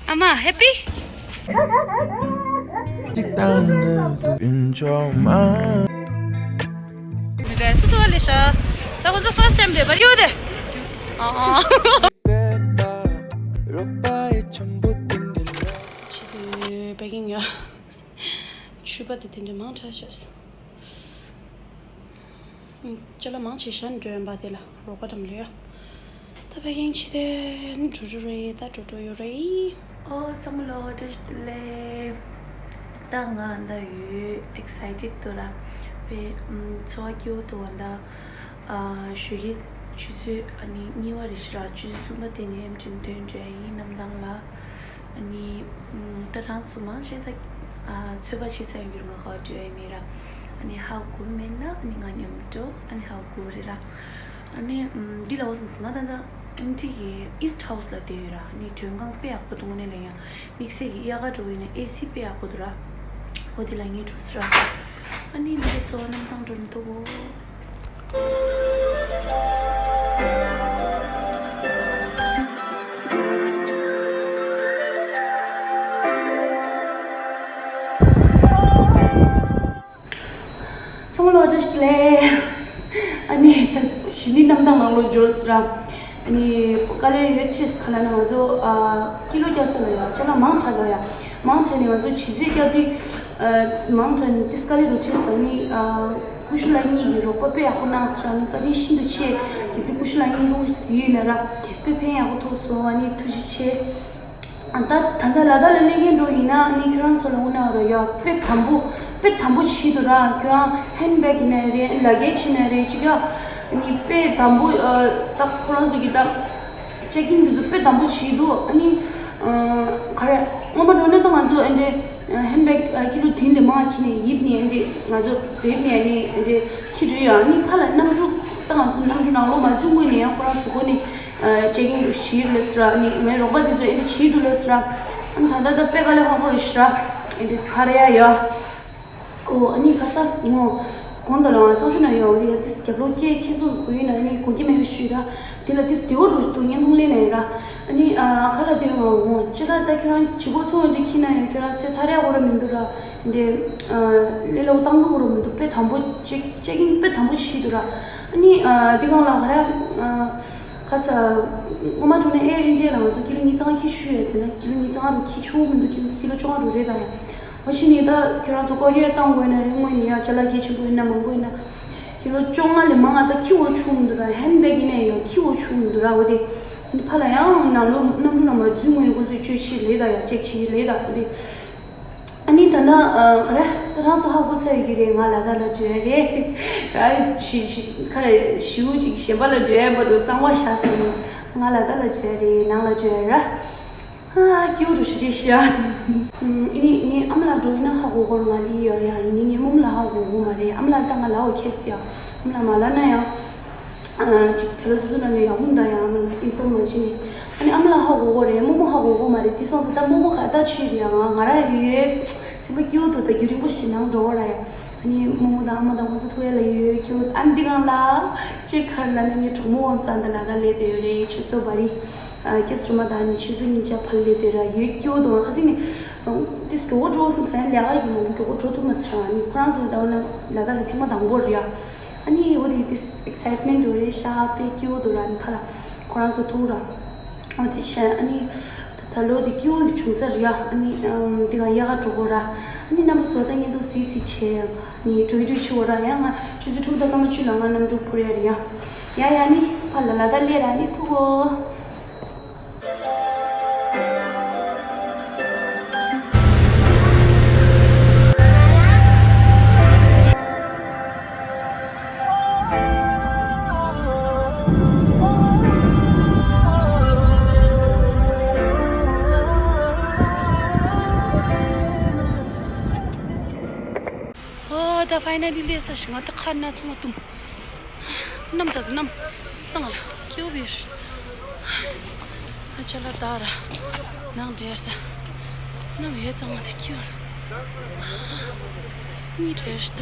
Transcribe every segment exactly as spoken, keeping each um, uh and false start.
ཨ་མ་ཧེ་པི། གཅིག་དང་འདྲ་འདུག་ཡིན་ཆོག་མ། མི་ག་སུ་ཐུག་ལེ་ཤ། ད་ཁོ་ཚོ་first time་རེད་པ་ཡོད་དེ། ཨ་ཨ། ཕྱི་དུ་པེ་ཀིང་ཡོད། ཕྱུ་པ་དེ་དེ་འདྲ་མང་དྲགས་ཤག་ཅ་ལག་མང་ཆེ་ཤ་འགྲོ་ཡོང་པ་དེ་ལ་རོགས་པ་འགྲམ་ལ་ཡོད། ད་ཕ་གིང་ཆེ་དེ་འགྲོ་འགྲོ་རེད། ད་འགྲོ་འགྲོ་ཡོད་རེད། ཨོ་ཚང་མ་ལོ་བཀྲ་ཤིས་བདེ་ལེགས། ད་ང་ད་ཡོད་excited་དུ་ར་པེ་ཚོ་ཀྱོ་དུ་ད་ཞོགས་ཀྱི་ཆུ་ཚོད་ཨ་ནི་གཉིས་པ་རེད་ཤག་ར། ཆུ་ཚོད་གསུམ་པ་དེ་ནས་ཨེམ་ཆི་འདོན་འགྲོ་ཡ་ཡིན་གནམ་ཐང་ལ། ཨ་ནི་ད་རང་ཚོ་མང་ཆེ་ད་ཚོད་དཔག་བྱེད་ས་ཡོད་ང་ག་བ་འགྲོ་ཡ་མེད་ར། ཨ་ནི་ཧ་གོ་མེད་ན་ཨ་ནི་ང་མཉམ་འགྲོ་ཨ་ནི་ཧ་གོ་རེད་ར། ཨ་ནི་འདི་ལ་འོ་སོང་སོང་ང་ད་ད་ཨེམ་ཆི་གི་East House་ལ་བསྡད་ཡོད་ར། ཨ་ནི་མགྲོན་ཁང་དཔེ་ཡག་པོ་འདུག་དངོས་གནས་ལ་ཡང་དམིགས་བསལ་གྱི་དབྱར་ཁ་འགྲོ་གི་ཡིན་ན་ཨེ་སི་དཔེ་ཡག་པོ་འདུག་ར། འོ་དེ་ལ་ངས་འགྲོ་ཟེར་ར། ཨ་ནི་འདི་གཙོ་བོ་གནམ་ཐང་འགྲོ་མི་ཐུབ་གོ། ཚང་མ་ལོ་བཀྲ་ཤིས་བདེ་ལེགས། ཨ་ནི་ད་གཞི་ནི་གནམ་ཐང་ནང་ལོ་འབྱོར་ཟེར་ར། ཨ་ནི་དཀའ་ལས་ཡོད་ཆེ་ཁ་ལ་ན་ང་ཚོ་ཨ་ཀི་ལོ་རྒྱག་ས་ལ་ཡ་ཅ་ལག་མང་དྲགས་ལ་ཡ་མང་དྲགས་ནས་ང་ཚོ་བྱི་ཙེ་རྒྱབ་དུས་ཨ་མང་དྲགས་ནས་ཏིས་དཀའ་ལས་རུ་ཆེ་ས་ནི་ཨ་ཀུ་ཤུ་ལགས་གཉིས་ཀྱིས་རོགས་པ་དཔེ་ཡག་པོ་གནང་ཟེར་ར། ནི་བཀའ་དྲིན་ཤིན་ཏུ་ཆེ། གལ་སྲིད་ཀུ་ཤུ་ལགས་གཉིས་འདུག་ཟེར་ཡོད་ན་ར་དཔེ་ཕན་ཡག་པོ་ཐོགས་སོང་། ཨ་ནི་ཐུགས་རྗེ་ཆེ། ད་ད་ལྟ་ལ་དྭགས་ལ་སླེབས་མཁན་འགྲོ་ཡིན་ན་ནི་ཁྱོད་རང་ཚོ་ལ་དངོས་གནས་རོ་ཡ་དཔེ་དམ་པོ་དཔེ་དམ་པོ་བྱེད་འདུག་ར། ཁྱོད་རང་ཧེན་བེག་ཡིན་ན་རེད། ལ་གེ་ཇི་ཡིན་ན་རེད། ཅིག་ཡ་ནི་དཔེ་དམ་པོ་ད་ཁོ་རང་ཚོ་གི་ད་ཅེག་ཨིན་འདི་ཚོ་དཔེ་དམ་པོ་བྱེད་འདུག་ཨ་ནི་ག་རེ་སྔོན་མ་འགྲོ་ན་ད་ང་ཚོ་ཨ་འདྲེ་ཧེན་བེག་ཀི་ལོ་བདུན་ལས་མང་འཁྱེར་ནས་ཡིབ་ནས་ཨ་འདྲེ་ང་ཚོ་བེབ་ནས་ཨ་ནི་ཨ་འདྲེ་འཁྱེར་འགྲོ་ཡ། ཨ་ནི་ཕ་ལ་གནམ་གྲུ་ད་ང་ཚོ་གནམ་གྲུ་ནང་ལོགས་མ་འཛུལ་སྔོན་ནས་ཡང་ཁོ་རང་གཟུགས་པོ་ནས་ཅེག་ཨིན་འདི་བྱེད་ལབ་ཟེར་ར། ཨ་ནི་ངའི་རོགས་པ་འདི་ཚོ་ཨེ་འདྲ་བྱེད་འདུག་ལབ་ཟེར་ར། ཨ་ནི་ད་ལྟ་ད་དཔེ་དཀའ་ལས་ཁག་པོ་རེད་ཟེར་ར། ཨེ་འདྲ་ག་རེ་ཡ་ཡ། ཨོ་ཨ་ནི་ཁ་ས་ངོ་། གོང་དུ་ལ་ང་གསང་སྤྱོད་ན་ཡོད་རེད། ཏིས་རྒྱབ་ལོགས་སྐྱེས་ཁྱེད་ཚོ་གུ་ཡིན་ན་ཨ་ནི་གོ་གི་མེད་ཞུས་ར། དེ་ལ་ཏིས་དེའུ་རུ་དུ་བརྙན་ཐུང་ལེན་ནས་ར། ཨ་ནི་ཨ་ཁ་ལ་དེ་ང་ངོ་ཅི་ལ་ད་ཁྱོད་རང་བྱེད་སྒོ་ཚོ་འདི་ཁྱི་ན་ཡོད། ཁྱོད་རང་ཚེ་ཐར་ཡག་གོ་ར་མི་འདུག་ར། འདི་ཨ་ལས་སླ་པོ་བཏང་གི་གོ་ར་མི་འདུག་དཔེ་དམ་པོ་ཅེག་ཅེག་ཨིན་དཔེ་དམ་པོ་བྱེད་འདུག་ར། ཨ་ནི་ཨ་འདི་གང་ལ་ག་ར་ཨ། ཁ་ས། སྔོན་མ་འགྲོ་ན་ཨེ་ཨིན་ཌི་ཡ་ལ་ང་ཚོ་ཀི་ལོ་ཉིས་རྩ་ལྔ་འཁྱེར་ཤུལ་ཡོད། དེ་ན་ཀི་ལོ་ཉིས་རྩ་ལྔ་རུ་འཁྱེར་ཆོག་མི་འདུག་ཀི་ལོ་ཀི་ལོ་བཅོ་ལྔ་རུ་རེད་ད་ཡ། འོ་ཕྱི་ནས་ད་ཁྱོད་རང་ཚོ་ཀོ་རི་ཡར་བཏང་དགོས་ན་རེད། དངོས་ནས་ཡ་ཅ་ལག་གལ་ཆེན་པོ་ཡིན་ན་མང་པོ་ཡིན་ན། ཀི་ལོ་བཅོ་ལྔ་ལས་མང་ང་ད་འཁྱེར་འོ་ཆོག་མི་འདུག་ར། ཧེན་བེག་ཡིན་ན་ཡང་འཁྱེར་འོ་ཆོག་མི་འདུག་ར། འོ་དེ། ཕ་ལ་ཡང་ནང་ལོ་གནམ་གྲུ་ནང་མ་འཛུལ་སྔོན་ནས་ཁོ་ཚོས་བཅོས་ཆེད་ལས་ད་ཡ་ཅེག་ཆེད་ལས་ད་འོ་དེ། ཨ་ནི་ད་ལྟ་ཨ་ག་རེ་ད་རང་ཚོ་ཧ་གོ་ཚར་ཡོད་ཀྱི་རེད། ང་ལ་དྭགས་ལ་འགྲོ་ཡ་རེད། ཨ་ཞི་ཞི་ག་རེ་ཞིའུ་ཅིག་གཞན་པ་ལ་འགྲོ་ཡ་མ་འགྲོ་གསང་བ་བཞག་ཟེར་ནས། ང་ལ་དྭགས་ལ་འགྲོ་ཡ་རེད། ནང་ལ་འགྲོ་ཡ་ར། ཨ་སྐྱིད་པོ་འགྲོ་ཤི་ཤི་ཤི་ཨ། ཨ་ནི་ངའི་ཨ་མ་ལགས་འགྲོ་ཡིན་ན་ཧ་གོ་གོ་ང་ལི་ཡོད་ཡ། ཡིན་ནི་ངའི་རྨོ་མོ་ལ་ཧ་གོ་གོ་མ་རེད། ཨ་མ་ལགས་ད་ང་ལ་འོ་ཁྱེར་སི་ཡ། ཨ་མ་ལགས་མ་ལབ་ན་ཡང་། ཅིག་དེ་ལ་སོ་སོ་ན་ནས་ཡག་མོ་འདའ་ཡང་ཨ་མ་ལ་ཨིན་ཕོར་མ་བྱིན་ནས། ཨ་ནི་ཨ་མ་ལ་ཧ་གོ་གོ་རེད། རྨོ་མོ་ཧ་གོ་གོ་མ་རེད། དེ་སོང་ཙང་ད་རྨོ་མོ་ག་ད་ཆུད་རེད་ཡ། ང་ང་ར་ཡོད་ཡོད་སེམས་པ་སྐྱིད་པོ་འདུག་ད་རྒྱུན་རིང་པོ་ཞིག་ནང་འགྲོ་བ་ར་ཡ། ཨ་ནི་རྨོ་མོ་དང་ཨ་མ་དང་ཁོ་ཚོ་ཐུག་ཡ་ལ་ཡོད་ཡོད་སྐྱིད་པོ། ཨ་ནི་འདི་གང་ལ་ཅིག་ག་རེ་ལབ་ན་ངའི་གྲོགས་མོ་འོ་ཙང་ད་ལ་ད་སླེབས་བསྡད་ཡོད་རེད། ཆུ་ཚོད་བར་རི་ཀེ་སི་ཀྲོ་མ་དང་ཨ་ནི་ཆུ་ཚོད་གཉིས་ཆ་ཕར་སླེབས་བསྡད་ར་ཡོད་སྐྱིད་པོ་འདུག་ཁ་ཚིག་ནི་དེ་མགྱོགས་པོ་འགྲོ་སོང་ཟེར་ཡ་ལས་ཀ་གི་མ་མགྱོགས་པོ་འགྲོ་ཐུབ་མ་ཟེར་ར། ཨ་ནི་ཁོ་རང་ཚོ་ད་འོ་ན་ལ་ད་ལ་ཐེངས་མ་དང་པོ་རེད་ཡ། ཨ་ནི་འོ་དེ་དེ་excitement་འདྲ་རེད་ཤག་དཔེ་སྐྱིད་པོ་འདུག་ར། ཨ་ནི་ཁ་ལ་ཁོ་རང་ཚོ་ཐུག་ར། འོ་དེ་བྱས་ཨ་ནི་ད་ལོ་དེ་སྐྱིད་པོ་ཡི་བྱུང་ས་རེད་ཡ། ཨ་ནི་ཨམ་དེ་ག་ཡག་ག་འགྲོ་གོ་ར། ཨ་ནི་རྣམ་པ་ཚོ་ད་བརྙན་ཐུང་གཟིགས་གཟིགས་བྱས་ཨ་ནི་འགྲོ་ཡི་འགྲོ་ཆུ་བོ་ར། ཡ་ང་ཆུ་ཚོད་དྲུག་དང་སྐར་མ་བཅུ་ལ་ང་གནམ་གྲུ་འཕུར་ཡ་རེད་ཡ། ཡ་ཡ་ཨ་ནི་ཕ་ལ་ལ་ད་སླེབས་ར། ཨ་ནི་ཐུག་གོ། ཨོ་ད་finally སླེབས་ཚར་ཤག་ང་ད་ཁ་སྣ་ཚང་མ་བཏུམས། གནམ་དང་གནམ། གཙང་ལ་སྐྱིད་པོ་ཡོད་རེད། ཨ་ཅག་ལ་དྭགས་ར། ནང་འདྲེར་ད། གནམ་ཡོད་གཙང་མ་དང་སྐྱིད་པོ། གཉིད་འདྲེར་ད།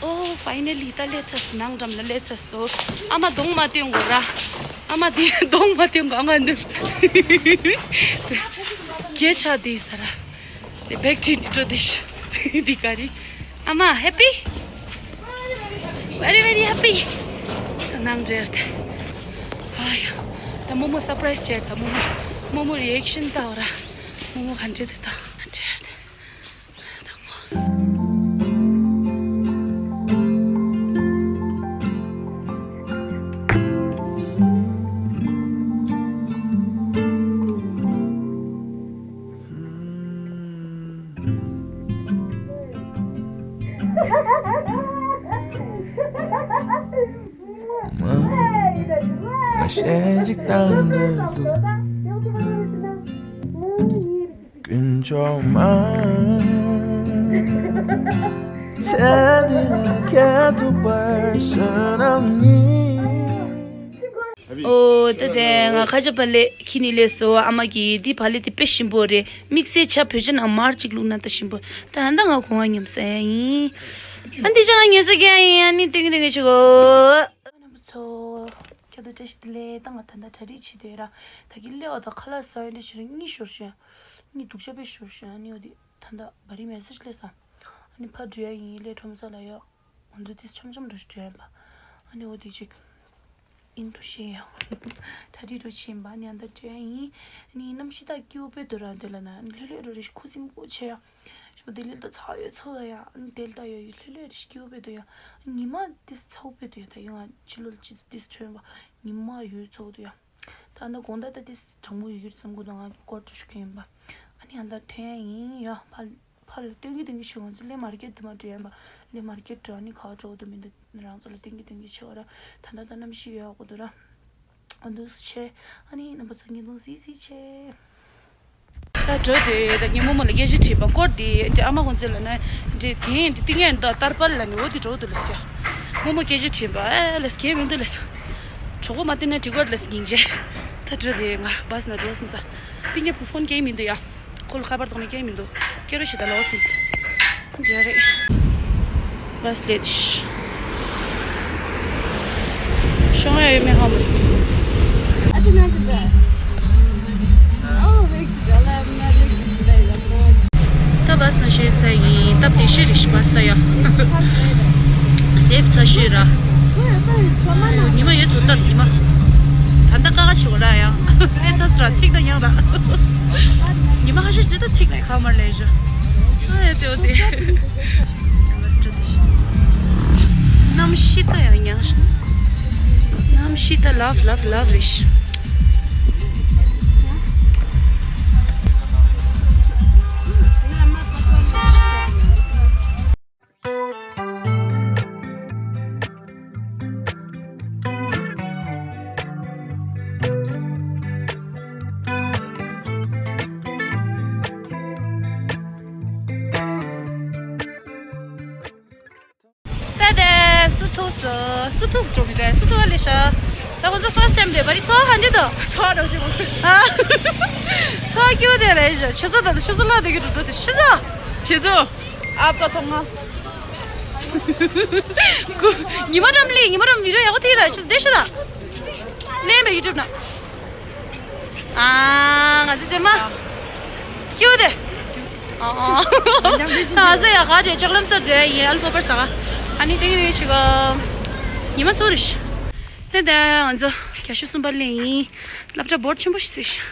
ཨོ། ཨ་ནེ་ལི་ད་སླེབས་ཚར་སོང་། ནང་འགྲམ་ལ་སླེབས་ཚར་སོང་། ཨ་མ་གདོང་མ་སྟོན་དགོས་ར། ཨ་མ་དེ་གདོང་མ་སྟོན་དགོས། ཨ་མ་འདིར་གས་ཆགས་དེ་ས་ར། དེ་བེག་ཁྲིད་འགྲོ་དེ་ཤ་དེ་ག་རེ། ཨ་མ་happy? Very very happy. ནང་འདྲེར་དེ། ཨ་ཡ། ད་རྨོ་མོ་སར་པ་རའི་སི་བྱས། ད་རྨོ་མོ་རྨོ་མོ་རི་ཨེག་ཤན་ལྟ་བ་ར། རྨོ་མོ་ག་འདྲེ་དེ་ད་འདྲེར་དེ། ང་ཞེ་གཅིག་བཏང་འདོད་འདུག་དཀོན་མཆོག་མ། ཚེ་འདི་ལ་ཁྱེད་ཐུག་པར་བསོད་ནམས་ཉིད། ཨོ་ད་དེ་ང་ཁ་ཆེ་བག་ལེབ་ཁྱེར་ནས་སླེབས་སོང་། ཨ་མ་གིས་འདི་བག་ལེབ་དེ་དཔེ་ཞིམ་པོ་རེད། དམིགས་བསལ་ཆ་བོད་ཆ་ནང་མར་གཅིག་བླུགས་ན་ད་ཞིམ་པོ། ད་ད་ང་གོང་བ་ཉམས་ས་ཡིན། ཨ་འདི་ཅག་ངལ་གསོ་རྒྱག་ཡིན། ཨ་ནི་ཏིང་ཏིང་ཆུ་གོ། རྣམ་པ་ཚོ། ཁྱེད་ཚོ་བཀྲ་ཤིས་བདེ་ལེགས། ད་ང་ད་ལྟ་གྲ་སྒྲིག་བྱེད་དུས་ར། ད་གིན་སླེབས་པ་དང་ཁ་ལག་ཟ་ཡོད་ལས་བྱུང་ར། གཉིད་ཤོར་ཤག་གཉིད་སྡུག་ཅག་དཔེ་ཤོར་ཤག་ཨ་ནི་འོ་དེ་ད་ལྟ་བ་རི་མེ་སེ་ཇི་སླེབས་སོང་། ཨ་ནི་ཕར་འགྲོ་ཡ་ཡིན། སླེ་ཁྲོམ་ས་ལ་ཡོད། ང་ཚོ་དེ་འཆམ་འཆམ་འགྲོ་ཞིག་འགྲོ་ཡ་ཡིན་པ། ཨ་ནི་འོ་དེ་ཅིག་ཨིན་དུ་ཤེས་ཡ། གྲ་སྒྲིག་འགྲོ་ཆེན་པ་ནི་ཨ་ད་འགྲོ་ཡ་ཡིན། ཨ་ནི་གནམ་གཤིས་ད་སྐྱིད་པོ་དཔེ་འདུག་ར། འདི་ལ་ན་ལྷོད་ལྷོད་འགྲོ་རེ་ཞིག་ཁུ་སིམ་པོ་བྱེད་ཡ། ཞིག་པོ་དེ་ལས་ད་ཚ་ཡོད་ཚོ་ལ་ཡ། ཨ་ནི་དེ་ལ་ད་ཡོད་ཡོད་ལྷོད་ལྷོད་རེ་ཞིག་སྐྱིད་པོ་དཔེ་འདུག་ཡ། ཉི་མ་དེ་ཚ་པོ་དཔེ་འདུག་ཡ། ད་ཡོད་ང་ཕྱི་ལོགས་ལ་ཅི་དེ་འཕྲོད་པ་ཉི་མ་ཡོད་ཚོ་འདུག་ཡ། ད་ཨ་ན་དགོང་དག་ད་དེ་གྲང་མོ་ཡོད་རྒྱུ་རེད་བསམ་གི་འདུག་ང་སྐོར་བྲོ་ཞུ་གི་ཡིན་པ། ཨ་ནི་ཨ་ད་ཐོན་ཡ་ཡིན་ཡ། ཕར་ཕར་ལ་སྟོན་གི་སྟོན་གི་ཞུ། ང་ཚོ་ལྷེ་མར་ཀེཊ་དུ་མ་འགྲོ་ཡ་ཡིན་པ། ལྷེ་མར་ཀེཊ་འགྲོ་ཨ་ནི་ག་འགྲོ་གི་འདུག་མི་འདུག་རང་ཚོ་ལ་སྟོན་གི་སྟོན་གི་ཆོག་ར། ད་ད་ད་གནམ་གཤིས་ཡག་པོ་འདུག་ར། ཨ་འདུག་སེ་བྱས། ཨ་ནི་རྣམ་པ་ཚོ་བརྙན་ཐུང་གཟིགས་གཟིགས་བྱས། ད་འགྲོ་དུས་ད་ངའི་རྨོ་མོ་ལ་སྐད་ཆ་དྲིས་པ། སྐོར་དེ་དེ་ཨ་མ་ཁོང་ཚོ་ལ་ན་དེ་དེ་དེ་ཏིང་ཡན་ད་ཏར་པལ་ལ་ནི་འོ་དེ་འགྲོ་འདུག་ལ་ཟེར། རྨོ་མོ་སྐད་ཆ་དྲིས་པ། ཨེ་ལ་སྐད་མི་འདུག་ལ་ཟེར། གྲོགས་པོ་མ་བསྟེན་ན་འགྲིག་གི་རེད་ལ་ཟེར་སྙིང་རྗེ། ད་འགྲོ་དེ་ང་བཱས་ནང་འགྲོ་སོང་ས། པིན་ཀྱ་བུ་ཕོན་སྐད་མི་འདུག་ཡ། ཁོ་ལ་ཁ་པར་གཏོང་ནས་སྐད་མི་འདུག་སྐད་རོགས་བྱེད་ད་ལོག་སོང་། འཇལ་རེད། བཱས་ལེད། ཤོང་ཡ་ཡོད་མེད་ཧ་མ་སི། ད་བཱས་ནང་ཤོད་ཚར་ཡིན། སྟབས་བདེ་ཤོས་རེད་ཤི་བཱས་ད་ཡ། སེབ་ཚ་ཤོས་ར། ཉི་མ་ཡོད་ཚོད་སྟབས་ཉི་མ། ད་ལྟ་ཀ་ཁ་ཆེ་བོ་ར་ཡ། ཨེ་ཚ་སི་ར་ཚིག་ད་ཡང་ར། ཉི་མ་ཁ་ཤས་ཇི་ལྟར་ཚིག་ནས་ཁ་མར་ལས་བཞག་ཨ་ཡ་ཙེ་འོ་ཙེ། གནམ་གཤིས་ད་ཡང་ཡང་ཞིག་གནམ་གཤིས་ད་ལབ་ལབ་ལབ་རེད་ཤག་ད་ལྟ་སུ་ཐུག་སོ། སུ་ཐུག་སོ་མི་འདུག་སུ་ཐུག་ལེ་ཤ། ད་ཁོ་ཚོ་ཕར་སི་ཊའིམ་རེད་པ། རི་ཚོ་ཧ་འདི་དོ། ཚོ་རོ་ཞིག་མ། ཚོ་སྐྱིད་པོ་དེ་ལེ་ཤ། ཆུ་ཚོད་ད་ཆུ་ཚོད་ལ་དེ་གི་འགྲོ་འགྲོ་དེ་ཆུ་ཚོད། ཆུ་ཚོད། ཨབ་ཀ་ཚོང་ང་། ཉི་མ་འགྲམ་ལི་ཉི་མ་འགྲམ་བི་ཌི་ཡོ་ཡག་པོ་ཐིག་ད་ཆུ་ཚོད་དེ་ཤ་ད། ལེན་པའི་ཡུ་ཊུབ་ན། ཨ། ང་ཚོ་ཚེ་མ། ཀྱུ་དེ། ཨ། ད་ང་ཚོ་ཡ་ག་རེ་ལྕགས་ལམ་སར་འགྲོ་ཡིན། ཨལ་ཕོ་པར་ཟ་ག་ཨ་ནི་ཏིང་རིང་ཆུ་ག་ཉི་མ་ཚོ་རེ་ཤི། དེ་ད་ང་ཚོ་རྒྱ་ཤོད་གསུམ་པ་ལེན་ཡིན། སློབ་གྲྭ་འབོར་ཆེན་པོ་ཞིག་བཟོས་ཤག་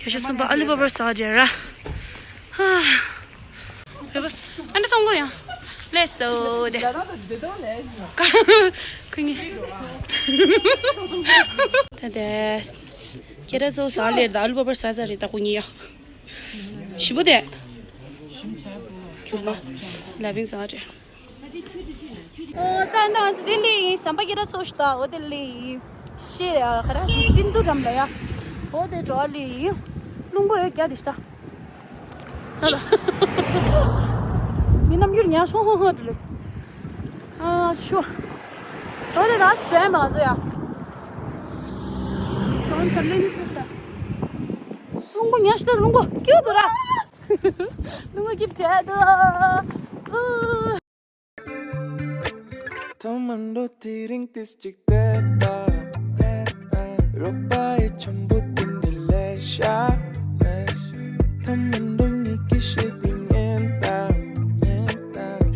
རྒྱ་ཤོད་གསུམ་པ་ཨ་ལི་བ་བར་ཟ་རྒྱ་ར། ཧ། ཨ་འདྲ་གཏོང་གོ་ཡང་། ལས་སོ་དེ། ཁོ་ངི། ད་དེ། ཁྱེད་ར་ཚོ་ཟ་ལེར་ད་ཨ་ལི་བ་བར་ཟ་ཟ་རེད་ད་ཁོ་ངི་ཡ། ཞིམ་པོ་དེ། ཁྱུག་མ། ལ་བིང་ཟ་རེད། ཨོ་ད་ད་ང་ཚོ་དེ་ལི་ཟམ་པ་ཀྱི་ར་སོ་ཤི་ད་འོ་དེ་ལི་ཤེ་ཡ་ཁ་ར་སིན་དུ་འགྲམ་ལ་ཡ། འོ་དེ་འགྲོ་ལི་རླུང་པོ་ཡོད་རྒྱ་དེ་ཤི་ད། ད་ད། མི་རྣམ་འགྱུར་ཉག་ཧོ་ཧོ་ཧོ་འགྲོ་ལེ་སི། ཨ་ཤོ། འོ་དེ་ད་ཟེ་མ་ང་ཚོ་ཡ། ཅོན་སར་ལེ་ནི་སུ་ས། རླུང་པོ་ཉག་ཤི་ད་རླུང་པོ་ཀྱོ་དུ་ར། རླུང་པོ་ཀྱིབ་བྲལ་དུ། ཨུ། མ་འགྲོ་དེ་རིང་ཏིས་ཅིག་བསྡད་ད། རོགས་པ་ཡི་འཆམ་པོ་དེ་འདྲ་ལས་ཤ། ཐ་མ་འགྲོ་ཉིད་ཀྱི་ཤེས་དེ་ཉན་ད།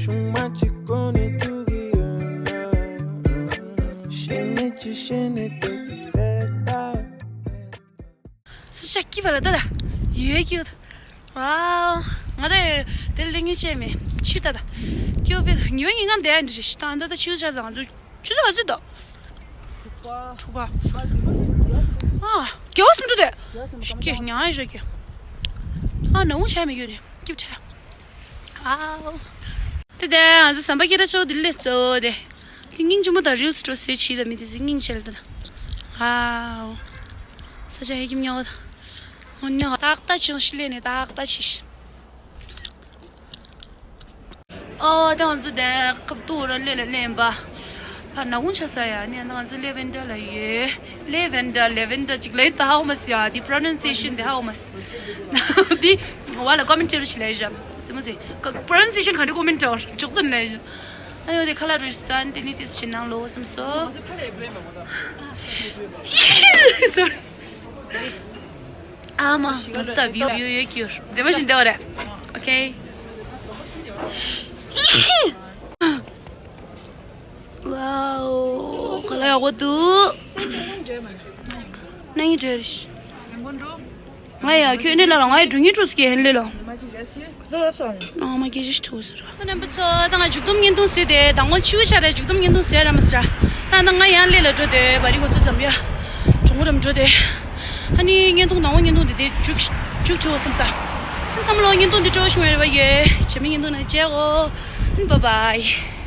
ཤུང་མ་གཅིག་གོ་ནས་ཐུག་གི་ཡོད་ན། ཤེས་ནས་ཅི་ཤེས་ནས་བསྡད་ཀྱི་རེད་ད། ས་ཆ་སྐྱིད་པ་ལ་ད་ད། ཡོད་སྐྱིད་པ། ཝའོ། ང་ད་དེ་ལས་ངན་བྱས་མེད་ཕྱི་ད་ད། སྐྱིད་པ་དཔེ་ཉི་མ་ཉིན་གང་བསྡད་ཡ་འདི་རེད་ཤི་ད་ད་ད་ཆུ་ཚོད་ཆ་ཚང་ཚོ་ཆུ་ཚོད་ག་ཚོད་འདུག་དྲུག་པ། དྲུག་པ། ཨ། རྒྱལ་བ་སུམ་ཅུ་དེ། ཀྱེ་ཉང་ཡ་ཞོ་ཀྱེ། ཨ་ན་འུ་བྱས་མེད་ཡོད་རེད་སྐྱིད་པ་ཆ། ཨའོ། དེ་དེ་ང་ཚོ་ཟམ་པ་སྐད་གྲགས་ཆེ་བོ་དེ་སླེབས་སོ་དེ། དེ་སྙིང་རྗེ་མོ་དང་རིལ་སི་འགྲོ་ཟེར་བྱས་ད་མི་དེ་ཚོ་སྙིང་རྗེ་ལ་དེ་ལ། ཨའོ། ས་ཆ་ཡེ་ཁྱིམ་ཉག་བ་དང་། འོ་ནི་ཏག་ཏག་ཅིག་ཤི་ལས་ནས་ཏག་ཏག་ཅིག་ཨོ་ད་ང་ཚོ་དེ་ཁབ་ཏུ་ར་ལས་ལ་ལེན་པ། ཕ་ན་གུང་ཆ་ས་ཡ་ནི་ང་ཚོ་ལེ་ཝན་ཌར་ལ་ཡོད། ལེ་ཝན་ཌར་ལེ་ཝན་ཌར་ཅིག་ལ་ཡོད་ད་ཧའོ་མ་སི་ཡ་དེ་པྲོ་ནན་སི་ཨེ་ཤན་དེ་ཧའོ་མ་སི། དེ་བ་ལ་ཀོ་མེན་ཊི་རུ་ཞིག་ལ་ཡོད་ཞབས་ཙི་མོ་ཙི། པྲོ་ནན་སི་ཨེ་ཤན་ག་འདྲ་ཀོ་མེན་ཊི་འོར་ཅོག་ཙམ་ལ་ཡོད། ཨ་ཡོ་དེ་ཁ་ལ་རུ་ཤི་ས་ནི་དེ་ནི་ཏིས་ཆེ་ནང་ལོ་སམ་སོ། སོ་རི། ཨ་མ་ང་ཚོ་ད་བིའུ་ཡོད་ཡོད་ཀྱི་ཡོད་མཛེས་མ་བཞིན་བསྡད་པ་རེད། ཨོ་ཁེ། ཝའོ་ག་ལ་ཡག་པོ་འདུག་ནང་ཡི་འདྲ་རེད། ང་ཡ་ཁྱོད་ནི་ལ་ལ་ང་ཡི་འགྲོ་ཉིན་འགྲོ་སི་ཀྱི་ཧན་ལེ་ལ། ཨ་མ་སྐད་ཆ་ཞིག་ཐུག་ཟེར། ཁོ་རྣམ་པ་ཚོ་ད་ང་མཇུག་སྡོམ་བརྙན་ཐུང་བཟོས་ཏེ་དང་པོ་ཆུ་བོ་ཆ་རེ་མཇུག་སྡོམ་བརྙན་ཐུང་བཟོས་ར་མ་ཟེར། ད་ད་ང་ཡང་ལས་ལ་འགྲོ་དེ་བ་རི་ཁོ་ཚོ་འཛམ་ཡ། གྲོང་རམ་འགྲོ་དེ། ཨ་ནི་བརྙན་ཐུང་དང་པོ་བརྙན་ཐུང་དེ་དེ་མཇུག་མཇུག་བྲིའོ་བསམ་ས། ཨ་ཚང་མ་ལོ་བརྙན་ཐུང་འདི་སྤྲོ་བ་བྱུང་བའི་རེ་བ་ཡོད། རྗེས་མའི་བརྙན་ཐུང་ནང་མཇལ་གོ་ཨ་ནི་བཱའི་བཱའི།